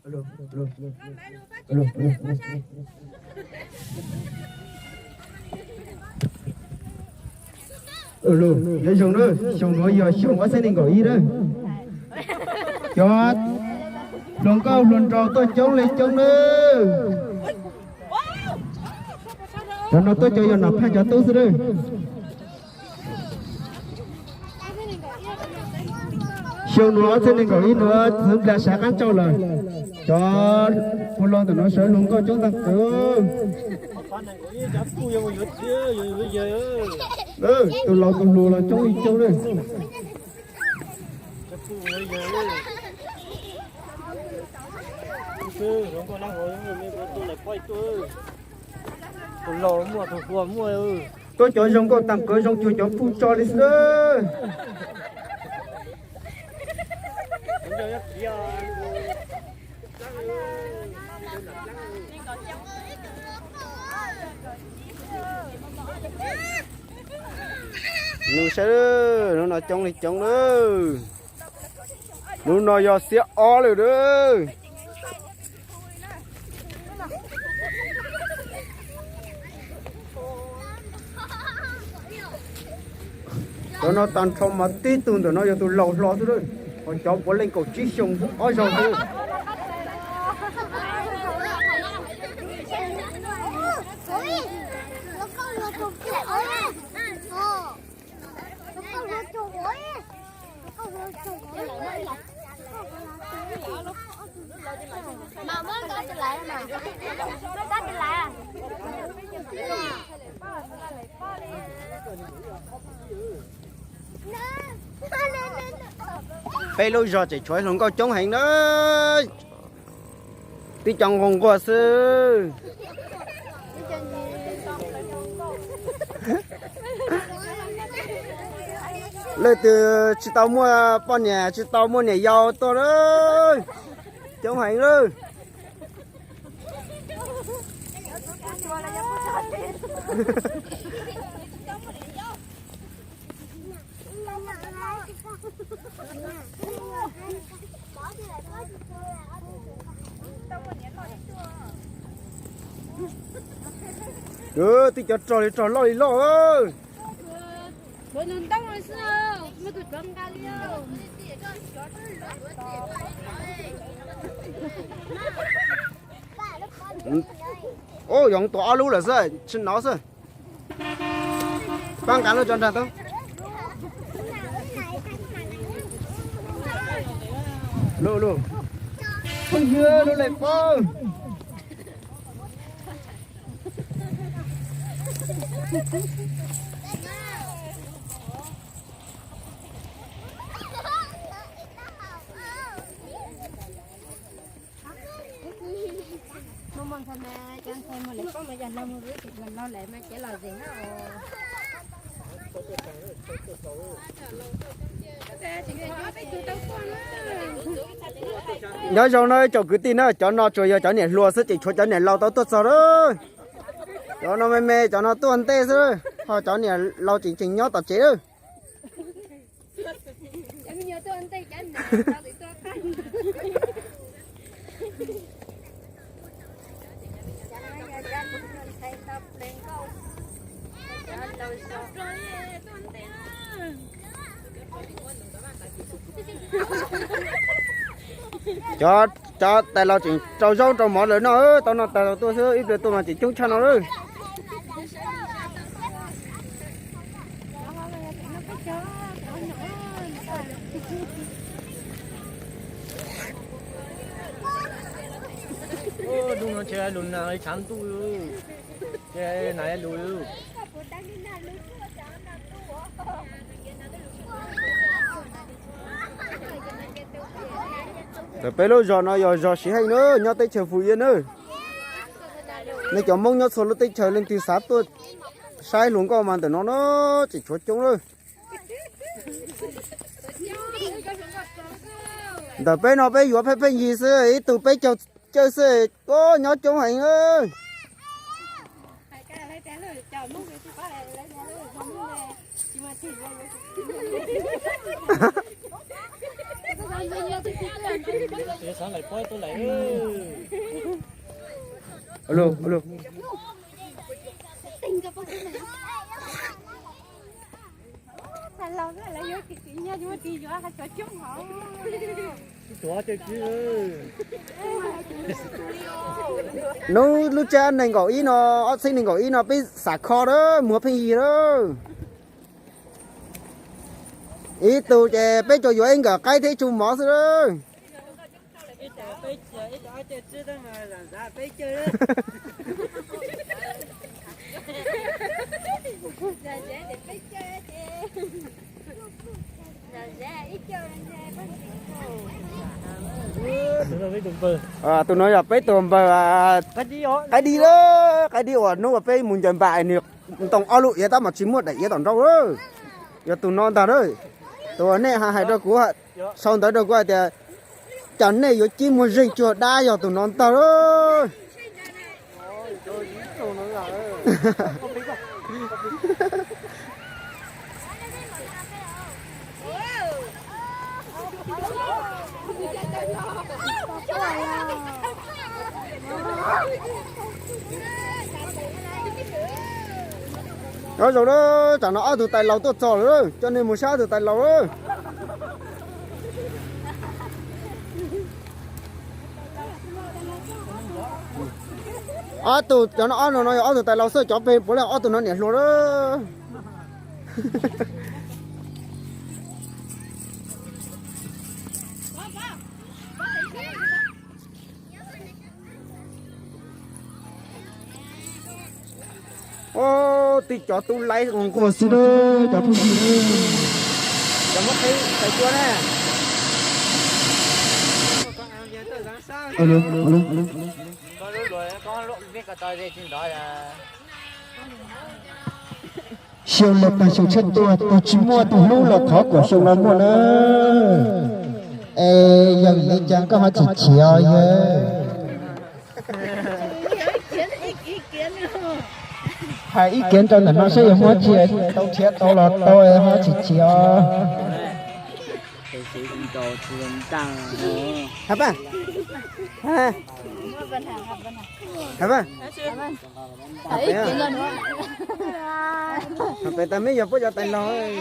Nyob zoo na, xyoo nuav yog xyoo ob txhiab nees nkaum ib na. Cov hluas nkauj hluas nraug tuaj coob li coob na. Cov no tuaj cov yog Nom Phaj cov tub xwb na. Xyoo nuav ob txhiab nees nkaum ib nuav txwv nplas sav qaab tsauj lawm. Cov ua laug ntawm no sawv hluas nkauj coob tag kawg. Tus laus tus hluas los coob li coob na. Tuaj cov zoo nkauj tag kawg, zoo cuag cov puj tso li xwb. Nug saib, hnub no coob li coob lawm. Hnub no yog xiab ob lawm na. Cov no tag nrho mas tib tug ntawm no yog tus laus hlo xwb, ho cov puav leej kaum tsib xyoo ob zaug xwb. Peb lub zog tseem tshuav hluas nkauj coob heev na. Tib co nquag nquag xwb. Leej twg tsis tau muaj poj niam tsis tau muaj niam yau tuaj lawm. Coob heev lawm. Twb cov rog li rog loj li loj. Ub, yog tua ob lub lawm xwb, tsis nov xwb. Pab nqa lub cov nrag tau. Lub, lub. Phooj ywg, lub lej paub. Nyob zoo na tsoom kwv tij na, cov no tsuas yog cov niam hluas xwb, tseem tshuav cov niam laus tau tuaj txog lawm. Cov no me me, cov no tuaj ntej xwb, ho cov niam laus tseem tseem nyob tom tsev lawm. Cov, cov tais laus tseem rau zaub rau mov lawm no, tau no tais laus tuaj xwb, ib pliag tuaj mas tseem coob tshaj no lawm. Lub no ces lus nas tshav ntuj, ces nas lus. Ntawm peb lub zos no yog zos siv heej na, nyob teb chaws Fus Iab na. Nej cov Hmoob nyob txhua lub teb chaws leej twg xav tuaj saib hluas nkauj mas ntawm no na, tseem tshuav coob lawm. Ntawm peb no peb yuav pheej pheej yig xwb, ib tug peb caug cawj xwb, nyob coob heev. Hnub lub tsib nees nkaum ib no, ob txhiab nees nkaum ib no peb xav kho lawm, muag pheej yig lawm. Ib tug ces peb tsuas yuav ib nkawm qaib thiab ib tug mov xwb lawm. Tus no yog peb tus npawg, qaib dib lawm, qaib dib uas hnub uas peb mus ncaws npam nws ntoo ob lub iav tab mas tsis muaj daim iav tom nraud lawm. Yog tus no ntag lawm. Tus uas nej hais rau kuv, sau ntawv rau kuv hais tias, cas nej yuav cib muag zeeg cuag dab, yog tus no ntag lawm. Nyob zoo lawm, tsam no ob tug tais laus tuaj txog lawm, coj nej mus saib ob tug tais laus lawm. Ob tug cov no, ob tug no yog ob tug tais laus xwb, cov pem puav leej ob tug no niam hluas lawm. Tib cov tub laib nquag xwb, cov phooj ywg, cov muab qhib tawm cua na. Xyoo los tag xyoo tshiab tuaj, tus tsis muaj tus hlub los thov kom xyoo no muaj na. Es yog li cas koj ho chim chim os yawg? Hais ib kiav rau ntawm no saib yog muaj tsi, tau nrhiav tau los tau, ho chim chim os. Hais pab, hais pab, hais pab tas meb yog puab cov tais laus.